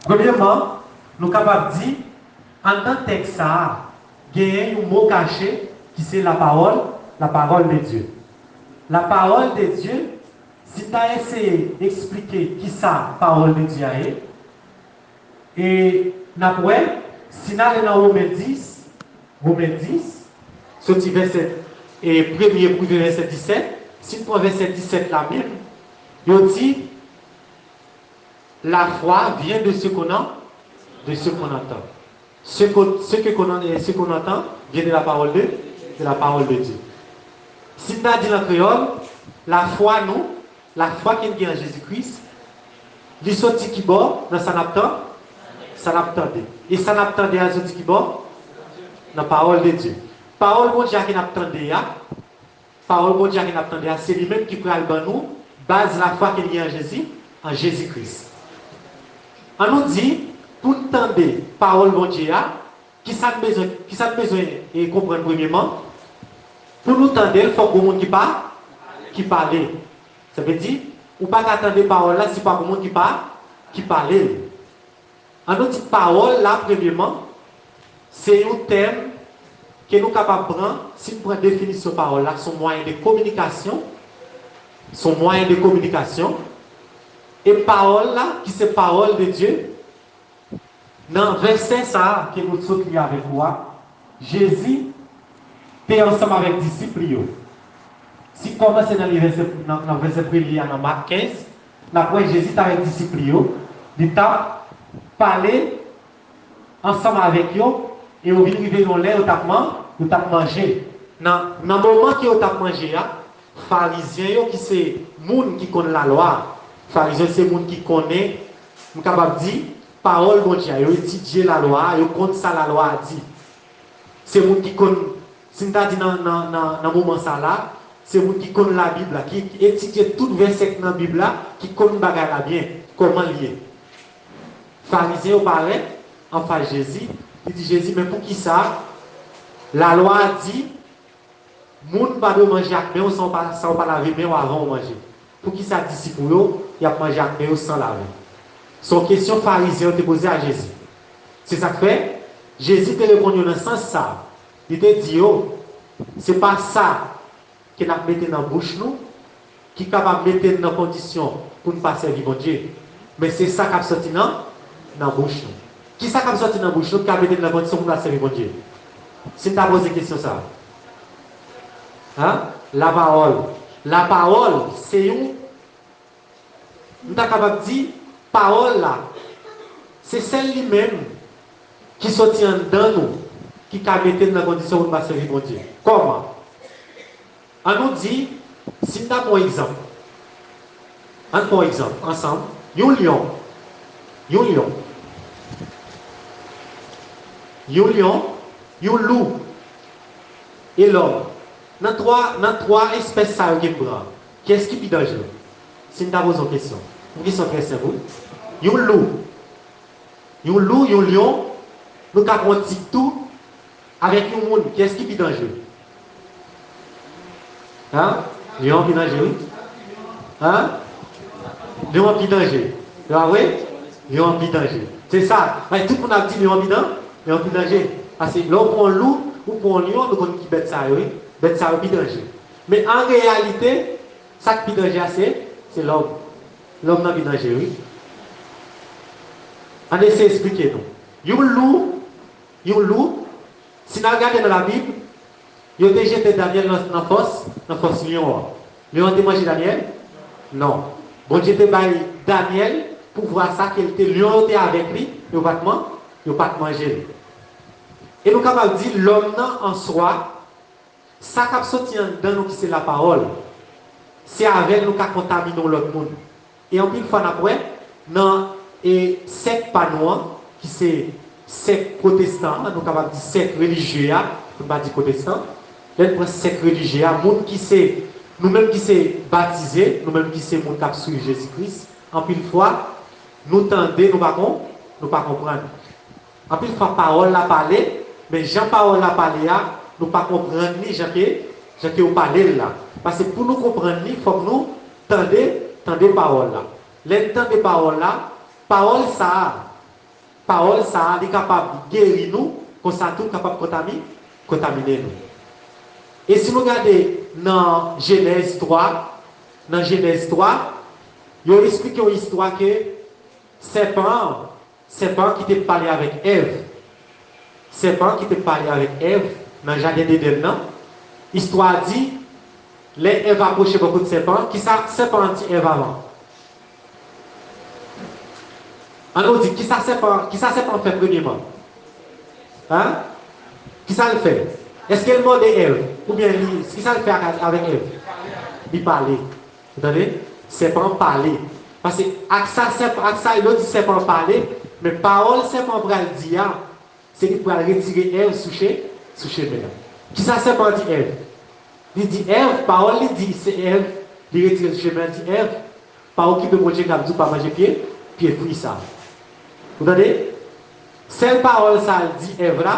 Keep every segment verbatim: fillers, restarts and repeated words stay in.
Premyèman, nou kapab di, anndan tèks sa a, genyen yon mo kache ki se lapawòl, la parole de Dieu. La parole de Dieu, si n ta eseye eksplike ki sa pawòl de Dye a ye, e n ap wè, si n ale nan Women dis, Women dis, soti vèsè, e, premye pou rive vèsè disèt, si n pran vèsè disèt la menm, yo di, la foi vient de ce qu'on en, de ce qu'on entend. Ce que, ce que qu'on en, ce qu'on entend vient de la parole de, de la parole de Dieu. Si n ta di l an kreyòl, lafwa nou, lafwa ke n gen an Jezi Kris, li soti ki bò nan sa n ap tan, sa n ap tande. E sa n ap tande a soti ki bò? Nan pawòl de Dye. Pawòl Bondye a ke n ap tande a, pawòl Bondye a ke n ap tande a, se li menm ki pral ban nou baz lafwa ke n gen an Jezi, an Jezi Kris. An nou di, pou n tande pawòl Bondye a, ki sa n bezwen, ki sa n bezwen, e, konprann premyèman? Pou nou tande l, fòk gon moun ki pa, ki pale. Sa vle di, ou pa ka tande pawòl la si pa gon moun ki pa, ki pale l. An nou di pawòl la, premyèman, se yon tèm ke nou kapab pran, si n pran definisyon pawòl la, se yon mwayen de kominikasyon, se yon mwayen de kominikasyon, e pawòl la, ki se pawòl de Dye, nan vèsè sa a ke nou sot li avèk ou a, Jezi te ansanm avèk disip li yo. Si n kòmanse nan li vèsè, nan, nan vèsè premye a nan Mak kenz, n ap wè Jezi t avèk disip li yo, li t ap pale ansanm avèk yo, e yo vin rive yon lè yo t ap man, yo t ap manje. Nan, nan moman ke yo t ap manje a, Farizyen yo ki se moun ki konn lalwa, Farizyen se moun ki konnen, m kapab di, pawòl Bondye a, yo etidye lalwa a, yo konn sa lalwa a di. Se moun ki konn, si n ta di nan, nan, nan, nan moman sa la, se moun ki konn Labib la, ki etidye tout vèsè k nan Bib la, ki konn bagay la byen, kòman l ye. Farizyen yo parèt anfas Jezi, li di Jezi, men poukisa lalwa a di moun pa dwe manje ak men w san w pa, san w pa lave men w avan w manje? Poukisa disip ou yo, y ap manje ak men yo san lave? Se yon kesyon Farizyen yo te poze a Jezi. Se sa k fè, Jezi te reponn yo nan sans sa a. Li te di yo, se pa sa ke n ap mete nan bouch nou, ki kapab mete n nan kondisyon pou n pa sèvi Bondye. Men se sa k ap soti nan, nan bouch nou. Ki sa k ap soti nan bouch nou ki ka mete n nan kondisyon pou n pa sèvi Bondye? Si n ta poze kesyon sa a. Hein? Lapawòl. Lapawòl, se yon M ta kapab di, pawòl la, se sèl li menm ki soti anndan nou, ki ka mete n nan kondisyon pou n pa sèvi Bondye. Kòman? An nou di, si n ta pran yon egzanp, ann pran yon egzanp ansanm, yon lyon, yon lyon, yon lyon, yon lou, e lòm. Nan twa, nan twa espès sa yo ke m pran, kiyès ki pi danjere? Si n ta poze yon kesyon, yon kesyon trè senp, wi. Yon lou, yon lou, yon lyon, nou ka pran yon tig tou, avèk yon moun, kiyès ki pi danjere? Hein? Lyon an pi danjere, wi. Hein? Lyon an pi danjere. Se pa vre? Lyon an pi danjere. Se sa. Men tout moun ap di lyon an pi dan-, lyon an pi danjere. Paske lè w pran yon lou, ou pran yon lyon, nou konn ki bèt sa yo, wi. Bèt sa yo pi danjere. Men an reyalite, sa k pi danjere a se, se lòm. Lòm nan pi danjere, wi. Ann eseye esplike nou. Yon lou, yon lou, si n al gade nan Labib, yo te jete Danyèl nan, nan fòs, nan fòs lyon an. Lyon an te manje Danyèl? Non. Bondye te bay Danyèl pouvwa sa ke l te, lyon yo te avèk li, yo pa t man-, yo pa t manje l. E nou kapab di lòm nan an swa, sa k ap soti anndan nou ki se lapawòl, se avè l nou ka kontamine yon lòt moun. E anpil fwa n ap wè nan, e, sèk pa nou an, ki se sèk pwotestan an, nou kapab di sèk relijye a, pou n pa di pwotestan. Lè n pran sèk relijye a, moun ki se, nou menm ki se batize, nou menm ki se moun k ap swiv Jezi Kris, anpil fwa, nou tande, nou pa kon-, nou pa konprann. Anpil fwa, pawòl la pale, men jan pawòl la pale a, nou pa konprann li jan ke, jan ke yo pale l la. Paske pou nou konprann li, fòk nou tande, tande pawòl la. Lè n tande pawòl la, pawòl sa a, pawòl sa a, li kapab geri nou, konsa tou, li kapab kontami-, kontamine nou. E si nou gade nan Jenèz twa, nan Jenèz twa, yo esplike yon istwa ke sèpan an, sèpan an ki te pale avèk Èv, sèpan an ki te pale avèk Èv nan jaden Edenn nan, istwa a di, lè Èv apwoche bò kote sèpan an, kisa sèpan an di Èv avan? An nou di, kisa sèpan, kisa sèpan fè premyeman? Hein? Kisa l fè? Èske l mòde Èv? Oubyen li, kisa l fè ak, avèk Èv? Li pale. Ou tande? Sèpan an pale. Paske ak sa, sèpan, ak sa, yo di sèpan an pale, men pawòl sèpan an pral di a, se li k pral retire Èv sou che-, sou chemen an. Kisa sèpan an di Èv? Li di Èv, pawòl li di, se Èv, li retire l sou chemen an, di Èv, pa okipe Bondye k ap di w pa manje pye, pye fwi sa. Ou tande? Sèl pawòl sa l di Èv la,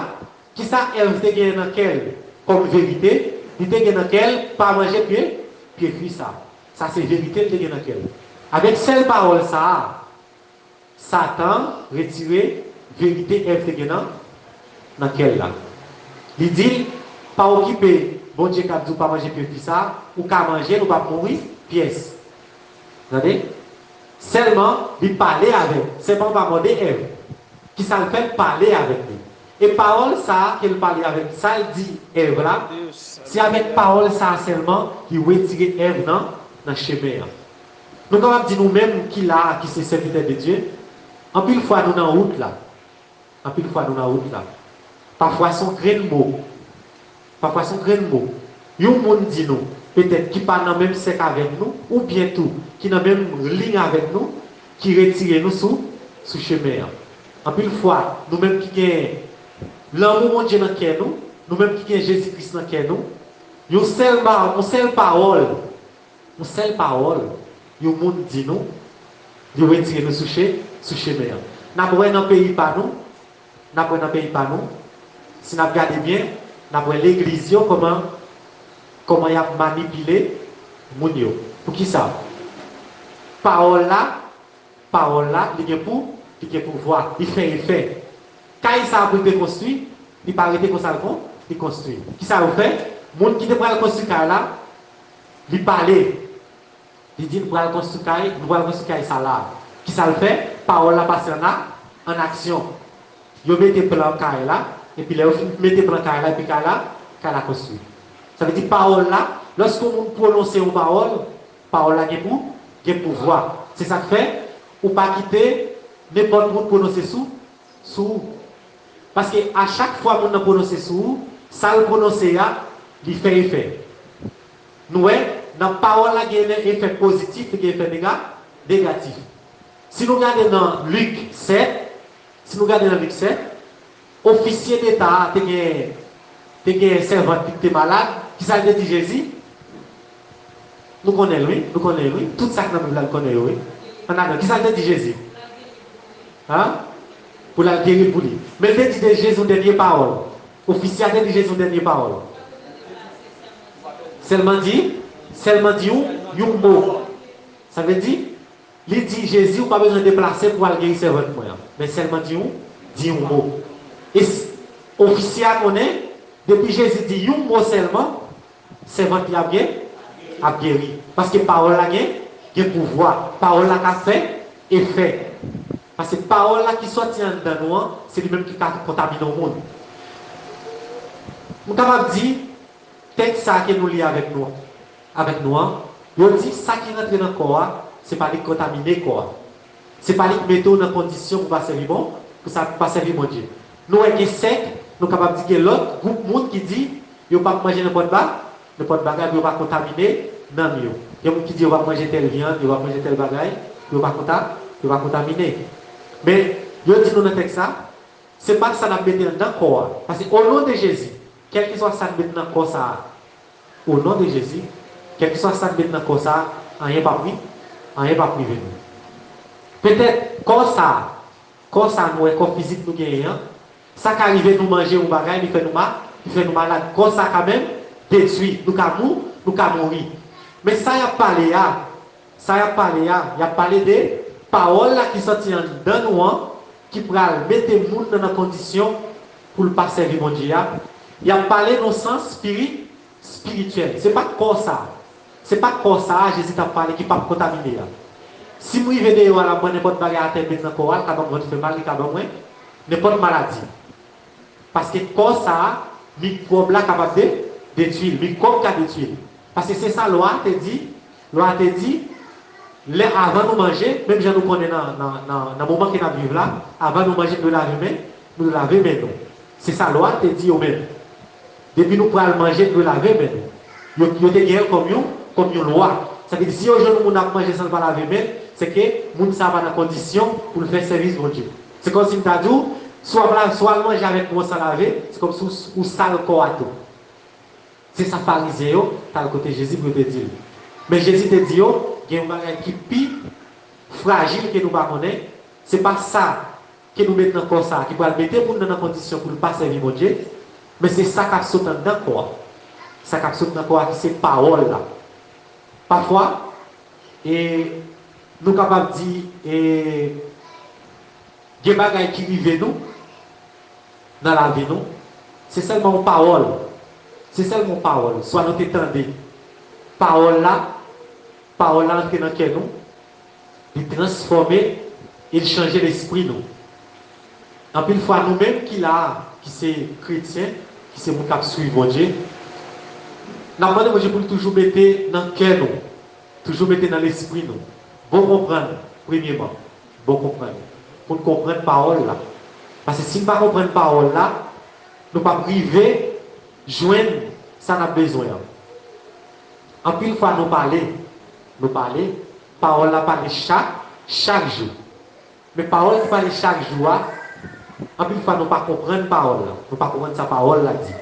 kisa Èv te genyen nan kè l kòm verite? Li te gen nan kè l pa manje pye, pye fwi sa. Sa se verite l te gen nan kè l. Avèk sèl pawòl sa a, Satan retire verite Èv te gen nan, nan kè l la. Li di l, pa okipe Bondye k ap di w pa manje pye fwi sa, ou ka manje l, ou p ap mouri pyès. Tande? Sèlman, li pale avè l. Sèpan an pa mòde Èv. Kisa l fè? L pale avèk li. E pawòl sa a ke l pale avèk, sa l di Èv la, se avèk pawòl sa a sèlman li retire Èv nan, nan chemen an. Nou kapab di nou menm ki la a, ki se sèvitè de Dye, anpil fwa nou nan wout la. Anpil fwa nou nan wout la. Pafwa se yon grenn mo. Pafwa se yon grenn mo. Yon moun di nou, petèt ki pa nan menm sèk avèk nou, oubyen tou, ki nan menm liy avèk nou, ki retire nou sou, sou chemen an. Anpil fwa, nou menm ki gen lanmou Bondye nan kè nou, nou menm ki gen Jezi Kris nan kè nou, yon sèl ma-, yon sèl pawòl, yon sèl pawòl, yon moun di nou, li retire nou sou che-, sou chemen an. N ap wè nan peyi pa nou, n ap wè nan peyi pa nou, si n ap gade byen, n ap wè legliz yo kòman, kòman y ap manipile moun yo. Poukisa? Pawòl la, pawòl la, li gen pou, li gen pouvwa, li fè efè. Kay sa a pou l te konstwi, li pa rete konsa l kon, li konstwi. Kisa yo fè? Moun ki te pral konstwi kay la, li pale. Li di, "Nou pral konstwi kay, nou pral konstwi kay sa la." Kisa l fè? Pawòl la pase an a-, an aksyon. Yo mete plan kay la, epi lè yo fin mete plan kay la, epi kay la, kay la konstwi. Sa vle di pawòl la, lòske yon moun pwononse yon pawòl, pawòl la gen pou, gen pouvwa. Se sa k fè, ou pa kite nenpòt moun pwononse sou, sou ou. Paske a chak fwa moun nan pwononse sou ou, sa l pwononse a, li fè efè. Nou wè, nan pawòl la gen efè pozitif, gen efè nega-, negatif. Si nou gade nan Lik sèt, si nou gade nan Lik sèt, ofisye deta a te gen, te gen sèvant li ki te malad. Kisa l te di Jezi? Nou konnen l, wi. Nou konnen l, wi. Tout sa k nan Bib la, nou konnen yo, wi. Ann ale. Kisa l te di Jezi? Hein? Pou l al geri l pou li. Men l te di de Jezi yon dènye pawòl. Ofisye a te di Jezi yon dènye pawòl. Sèlman di, sèlman di yon, yon mo. Sa vle di, li di Jezi, ou pa bezwen deplase pou al geri sèvant mwen an. Men sèlman di yon, di yon mo. E s-, ofisye a konnen, depi Jezi di yon mo sèlman, sèvant li ap gen, ap geri. Paske pawòl la gen, gen pouvwa. Pawòl la ka fè efè. Paske pawòl la ki sòti anndan nou an, se li menm ki ka kontamine yon moun. M kapab di, tèks sa ke nou li avèk nou, avèk nou an, yo di sa ki rantre nan kò a, se pa li k kontamine kò a. Se pa li k mete w nan kondisyon pou pa sèvi bon, pou sa, pou pa sèvi Bondye. Nou wè gen sèk, nou kapab di gen lòt gwoup moun ki di yo p ap manje nenpòt ba-, nenpòt bagay pou yo pa kontamine nanm yo. Gen moun ki di yo p ap manje tèl vyann, yo p ap manje tèl bagay, pou yo pa konta-, yo pa kontamine. Men, yo di nou nan tèks sa, se pa sa n ap mete anndan kò a. Paske, o non de Jezi, kèlkeswa sa n met nan kò sa a, o non de Jezi, kèlkeswa sa n met nan kò sa a, anyen p ap ri-, anyen p ap rive nou. Petèt, kò sa a, kò sa a nou wè, kò fizik nou genyen an, sa ka rive nou manje yon bagay, li fè nou ma-, li fè nou malad. Kò sa a ka menm detwi, nou ka mou-, nou ka mouri. Men sa y ap pale a, sa y ap pale a, y ap pale de pawòl la ki sòti anndan nou an, ki pral mete moun nan nan kondisyon pou l pa sèvi Bondye a, y ap pale nan sans spiri-, espirityèl. Se pa kò sa a. Se pa kò sa a Jezi t ap pale ki p ap kontamine a. Si m rive deyò a, l ap pran nenpòt bagay atè, met nan kò a, l ka ban m vant fè mal, li ka ban mwen nenpòt maladi. Paske kò sa a, mikwòb la kapab de-, detwi l, mikwòb ka detwi l. Paske se sa lwa a te di, lwa a te di, lè avan nou manje, menm jan nou konnen nan, nan, nan, nan moman ke n ap viv la, avan nou manje, nou dwe lave men, nou dwe lave men nou. Se sa lwa a te di yo menm. Depi nou pral manje, nou dwe lave men nou. Yo, yo te genyen kòm yon, kòm yon lwa. Sa vle di, si yo jwenn yon moun ap manje san l pa lave men l, se ke moun sa a pa nan kondisyon pou l fè sèvis Bondye. Se kòmsi m ta di w, si w ap la, si w al manje avèk men w san lave, se kòmsi w, ou sal kò a tou. Se sa Farizyen yo t al kote Jezi pou yo te di l. Men Jezi te di yo, gen yon bagay ki pi frajil ke nou pa konnen, se pa sa ke nou met nan kò sa a, ki pral mete moun nan nan kondisyon pou l pa sèvi Bondye, men se sa k ap sot anndan kò a. Sa k ap sot nan kò a, ki se pawòl la. Pafwa, e, nou kapab di, e, gen bagay ki rive nou nan lavi nou, se sèlman yon pawòl. Se sèlman yon pawòl. Swa nou te tande pawòl la, pawòl la antre nan kè nou, li transfòme e l chanje lespri nou. Anpil fwa, nou menm ki la a, ki se kretyen, ki se moun k ap swiv Bondye, n ap mande Bondye pou l toujou mete nan kè nou, toujou mete nan lespri nou, bon konprann, premyeman, bon konprann, pou n konprann pawòl la. Paske si n pa konprann pawòl la, nou p ap rive jwenn sa n ap bezwen an. Anpil fwa nou pale, nou pale, pawòl la pale chak, chak jou. Men pawòl ki pale chak jou a, anpil fwa nou pa konprann pawòl la, nou pa konprann sa pawòl la di.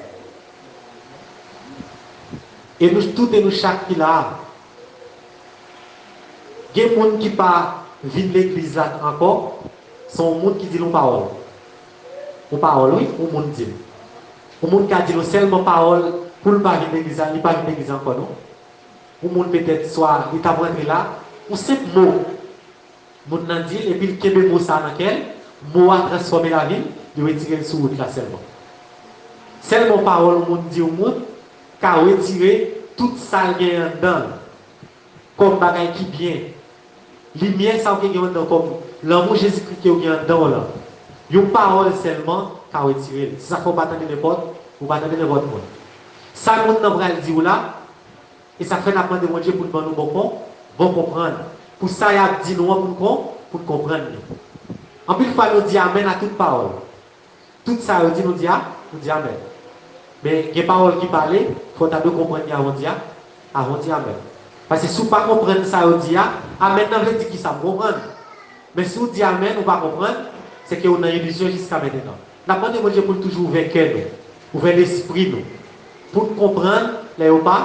E nou tout e nou chak ki la a, gen moun ki pa vin legliz la ankò, se yon moun ki di l yon pawòl. Yon pawòl, wi, yon moun di l. Yon moun ka di l yon sèlman pawòl pou l pa vin legliz la, li pa vin legliz la ankò, non. Yon moun petèt, swa li t ap rantre la, yon senp mo. Moun nan di l, epi l kenbe mo sa a nan kè l, mo a transfòme lavi l, li retire l sou wout la sèlman. Sèlman yon pawòl yon moun di yon moun ka retire tout sa l genyen anndan l, kòm bagay ki byen. Limyè sa w gen anndan w kòm lanmou Jezikri ke w gen anndan w lan, yon pawòl sèlman ka retire l. Se sa k fè w pa tande nenpòt, ou pa tande nenpòt moun. Sa moun nan pral di w la, e sa k fè n ap mande Bondye pou l ban nou bon kon, bon konprann. Pou sa y ap di nou an, pou n kon, pou n konprann li. Anpil fwa, nou di amèn a tout pawòl. Tout sa yo di, nou di a, nou di amèn. Men gen pawòl ki pale, fò w ta dwe konprann li avan w di a, avan w di amèn. Paske si w pa konprann sa yo di a, amèn nan vle di kisa, m konprann. Men si w di amèn, ou pa konprann, se ke w nan ilizyon jiska mentenan. N ap mande Bondye pou l toujou ouvè kè nou, ouvè lespri nou, pou n konprann lè yo pa,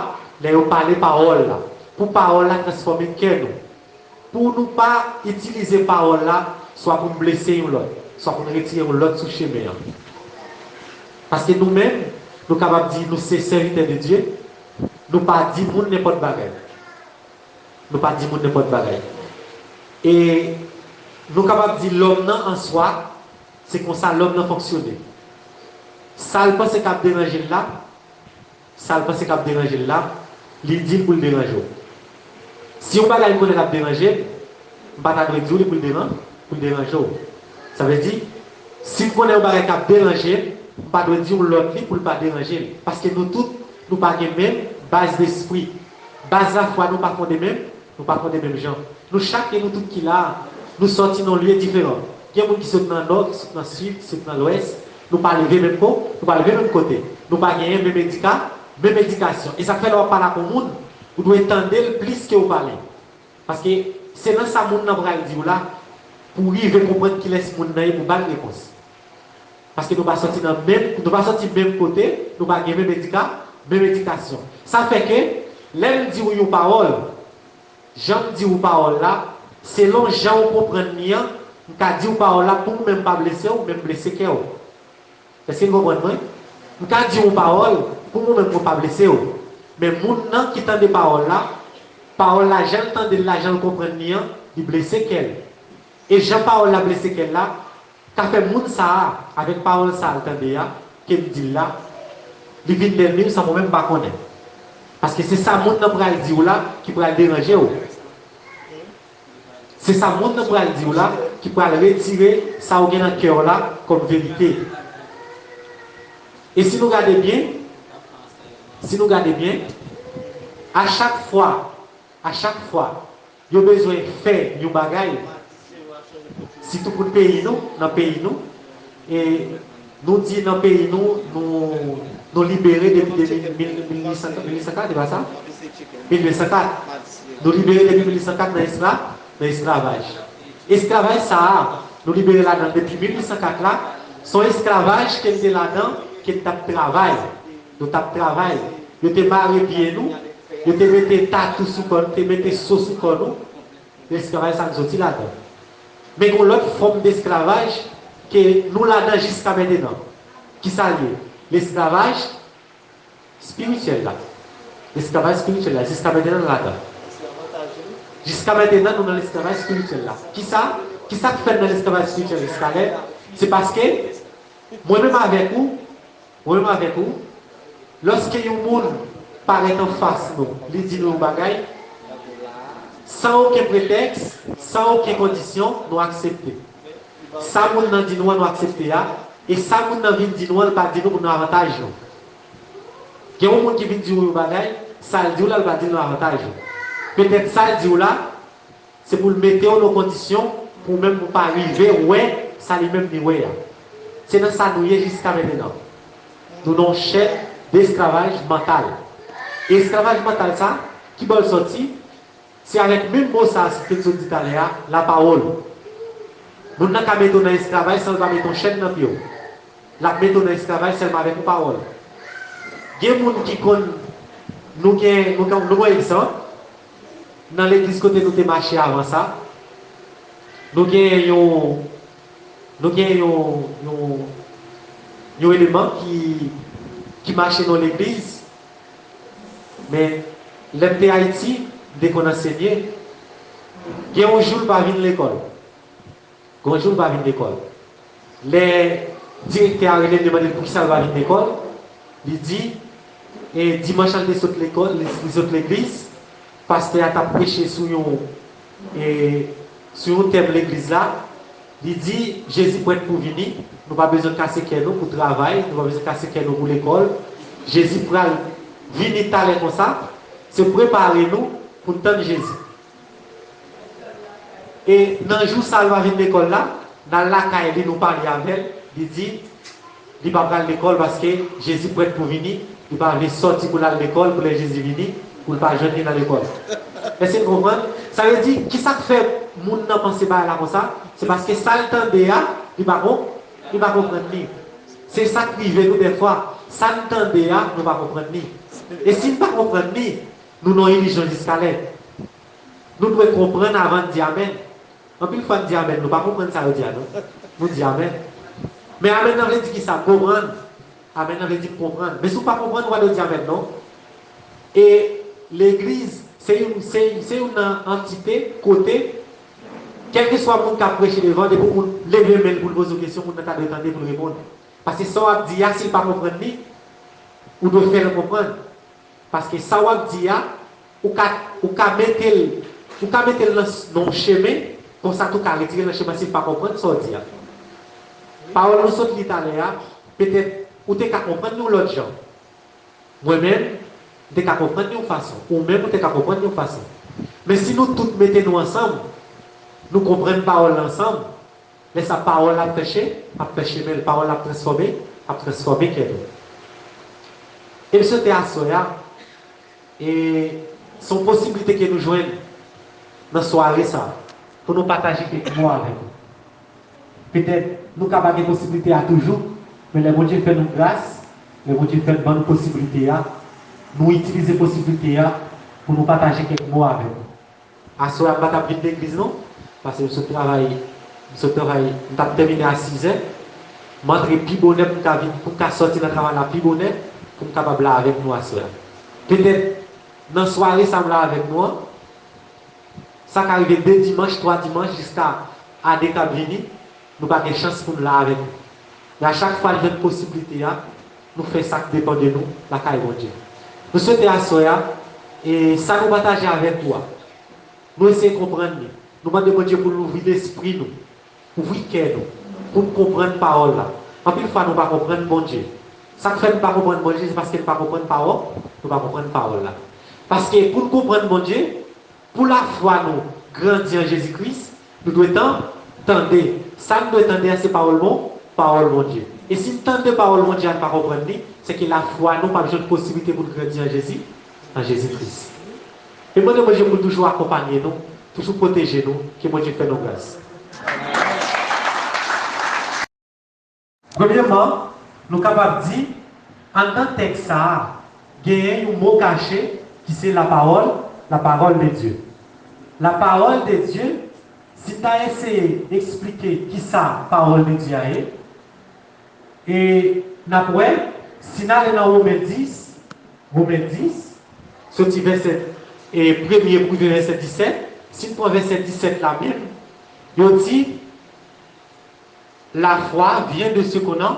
lè yo pale pawòl la, pou pawòl la transfòme kè nou, pou nou pa itilize pawòl la swa pou n blese yon lòt, swa pou n retire yon lòt sou chemen an. Paske nou menm, nou kapab di nou se sèvitè de Dye, nou pa di moun nenpòt bagay. Nou pa di moun nenpòt bagay. E nou kapab di lòm nan an swa, se konsa lòm nan fonksyone. Sa l panse k ap deranje l la, sa l panse k ap deranje l la, li di l pou l deranje w. Si yon bagay m konnen k ap deranje m, m pa ta dwe di w li pou l deran-, pou l deranje w. Sa vle di, si m konnen yon bagay k ap deranje m, m pa dwe di yon lòt li pou l pa deranje l. Paske nou tout, nou pa gen menm baz lespri. Baz lafwa nou pa fonde menm, nou pa fonde menm jan. Nou chak e nou tout ki la a, nou sòti nan lye diferan. Gen moun ki sot nan nò, ki sot nan sid, ki sot nan lwès. Nou pa leve menm ko-, nou pa leve menm kote. Nou pa genyen menm edika-, menm edikasyon. E sa k fè lè w ap pale ak yon moun, ou dwe tande l plis ke w pale. Paske se nan sa moun nan pral di w la, pou w rive konprann kilès moun nan ye, pou w ba l repons. Paske nou pa sòti nan menm, nou pa sòti menm kote, nou pa gen menm edika-, menm edikasyon. Sa fè ke, lè m di w yon pawòl, jan m di w pawòl la, selon jan w konprann li an, m ka di w pawòl la pou m menm pa blese w, men m blese kè w. Èske n konprann mwen? M ka di w yon pawòl pou mwen menm mwen pa blese w. Men moun nan ki tande pawòl la, pawòl la jan l tande l la, jan l konprann li an, li blese kè l. E jan pawòl la blese kè l la, ka fè moun sa a, avèk pawòl sa a l tande a, ke m di l la, li vin lènmi w san mwen menm m pa konnen. Paske se sa moun nan pral di w la ki pral deranje w. Se sa moun nan pral di w la ki pral retire sa w gen nan kè w la kòm verite. E si nou gade byen, si nou gade byen, a chak fwa, a chak fwa yo bezwen fè yon bagay, sitou pou peyi nou, nan peyi nou, e nou di nan peyi nou, nou, nou libere depi, depi mil, mil uit san, mil uit san kat, se pa sa? Mil uit san kat. Nou libere depi mil uit san kat nan eskla-, nan esklavaj. Esklavaj sa a, nou libere ladan depi mil uit san kat la, se yon esklavaj ke n te ladan, ke n t ap travay. Nou t ap travay. Yo te mare pye nou, yo te mete tatou sou kò nou, te mete so sou kò nou. Esklavaj sa n soti ladan. Men gen yon lòt fòm desklavaj ke nou ladan jiska mentenan. Kisa l ye? Lesklavaj espirityèl la. Lesklavaj espirityèl la, jiska mentenan nou ladan. Jiska mentenan nou nan lesklavaj espirityèl la. Kisa, kisa k fè n nan lesklavaj espirityèl jiska lè? Se paske mwen menm avèk ou, Mwen menm avèk ou, lòske yon moun parèt anfas nou, li di nou yon bagay, san okenn pretèks, san okenn kondisyon, nou aksepte. Sa moun nan di nou an, nou aksepte a, e sa moun nan vin di nou an, li pa di nou pou nou avantaj nou. Gen yon moun ki vin di w yon bagay, sa l di w la, li pa di l nan avantaj ou. Petèt sa l di w la, se pou l mete w nan kondisyon pou w menm pou w pa rive wè sa li menm li wè a. Se nan sa nou ye jiska mentenan. Nou nan yon chèn desklavaj mantal. E esklavaj mantal sa, ki bò l sòti? Se avèk menm mo sa a ke m sot di talè a, lapawòl. Moun nan ka mete w nan esklavaj san l pa mete yon chèn nan pye w. L ap mete w nan esklavaj sèlman avèk yon pawòl. Gen moun ki konn, nou gen, nou gen, nou gen egzanp, nan legliz kote nou te mache avan sa, nou gen yon, nou gen yon, yon, yon eleman ki, ki mache nan legliz, men lè m te Ayiti, m te konn ansenye, gen yon jou l pa vin lekòl. Gen yon jou l pa vin lekòl. Lè direktè a rele l, li mande l poukisa l pa vin lekòl, li di, e, dimanch la l te sot lekòl, li, li sot legliz, pastè a t ap preche sou yon, e, sou yon tèm legliz la, li di, Jezi prèt pou vini, nou pa bezwen kase kè nou pou travay, nou pa bezwen kase kè nou pou lekòl, Jezi pral vini talè konsa, se prepare nou pou n tann Jezi. E nan jou sa l pa vin lekòl la, n al lakay li, nou pale avè l, li di, li pa pral lekòl paske Jezi prèt pou vini, li pa vle sòti pou l al lekòl pou lè Jezi vini, pou l pa jwenn li nan lekòl. Èske n konprann? Sa vle di, kisa k fè moun nan panse bagay la konsa? Se paske sa l tande a, li pa kon-, li pa konprann li. Se sa k rive nou dèfwa. Sa n tande a, nou pa konprann li. E si n pa konprann li, nou nan yon ilijon jiskalè. Nou dwe konprann avan n di amèn. Anpil fwa n di amèn, nou pa konprann sa yo di a non. Nou di amèn. Men amèn nan vle di kisa? Konprann. Amèn nan vle di konprann. Men si w pa konprann, ou pa dwe di amèn non. E legliz, se youn, se, se youn nan antite, kote, kèlkeswa moun k ap preche devan, depi moun leve men l pou l poze yon kesyon, moun nan ta dwe tande pou l reponn. Paske sa w ap di a, si l pa konprann li, ou dwe fè l konprann. Paske sa w ap di a, ou ka, ou ka mete l, ou ka mete l nan, nan yon chemen, konsa tou ka retire l nan chemen si l pa konprann sa w di a. Pawòl nou sot li talè a, petèt ou te ka konprann li yon lòt jan. Mwen menm, m te ka konprann li yon fason. Ou menm, ou te ka konprann li yon fason. Men si nou tout mete nou ansanm, nou konprann pawòl la ansanm, lè sa pawòl la ap fè che-, ap fè chemen l, pawòl la ap transfòme, ap transfòme kè nou. E m swete aswè a, e se yon posiblite ke nou jwenn nan sware sa, pou nou pataje kèk mo avè nou. Petèt, nou ka pa gen posiblite a toujou, men lè Bondye fè nou gras, lè Bondye fè ban nou posiblite a, nou itilize posiblite a pou nou pataje kèk mo avè nou. Aswè a, m pa t ap vin legliz non, paske m sot travay, m sot travay, m t ap tèmine a sizè. M antre pi bonè pou m ka vin, pou m ka sòti nan travay la pi bonè, pou m kapab la avèk nou aswè a. Petèt, nan sware sa m la avèk nou an, sa ka rive de dimanch, twa dimanch, jiska ane k ap vini, nou pa gen chans pou n la avèk nou. Men a chak fwa n jwenn posiblite a, nou fè sa k depann de nou lakay Bondye. Nou swete aswè a, e sa nou pataje avèk ou a, nou eseye konprann li. Nou mande Bondye pou l louvri lespri nou, ouvri kè nou, pou n konprann pawòl la. Anpil fwa, nou pa konprann Bondye. Sa k fè n pa konprann Bondye, se paske n pa konprann pawòl, nou pa konprann pawòl la. Paske pou n konprann Bondye, pou lafwa nou grandi an Jezi Kris, nou dwe tan, tande. Sa n dwe tande a, se pawòl bon, pawòl Bondye. E si n tande pawòl Bondye a, n pa konprann li, se ke lafwa nou p ap jwenn posiblite pou n grandi an Jezi, an Jezi Kris. E mande Bondye pou l toujou akonpanye nou, toujou pwoteje nou, ke Bondye fè nou gras. Premyèman, nou kapab di, anndan tèks sa a, genyen yon mo kache ki se la parole, la parole de Dieu. La parole de Dieu, si n ta eseye eksplike ki sa pawòl de Dye a ye, e n ap wè, si n ale nan Women dis, Women dis, soti vèsè, e, premye pou rive vèsè disèt, si n pran vèsè disèt la menm, yo di, la foi vient de ce qu'on en,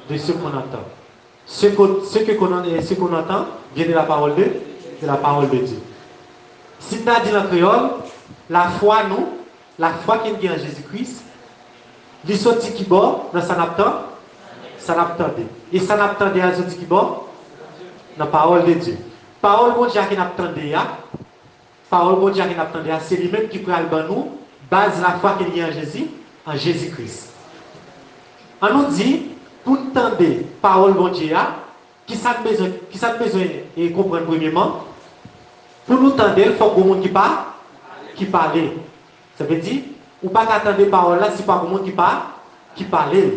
de ce qu'on entend. Ce que, ce que qu'on en, ce qu'on entend vient de la parole de, de la parole de Dieu. Si n ta di l an kreyòl, lafwa nou, lafwa ke n gen an Jezi Kris, li soti kibò nan sa n ap tan, sa n ap tande. E sa n ap tande a soti kibò? Nan pawòl de Dye. Pawòl Bondye a ke n ap tande a, pawòl Bondye a ke n ap tande a, se li menm ki pral ban nou baz lafwa ke n gen an Jezi, an Jezi Kris. An nou di, pou n tande pawòl Bondye a, ki sa n bezwen, ki sa n bezwen, e, konprann premyeman? Pou nou tande l, fòk gon moun ki pa, ki pale l. Sa vle di, ou pa ka tande pawòl la si pa gon moun ki pa, ki pale l.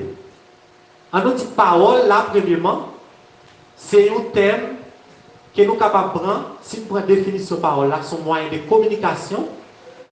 An nou di pawòl la, premyeman, se yon tèm ke nou kapab pran, si n pran definisyon pawòl la, se yon mwayen de kominikasyon,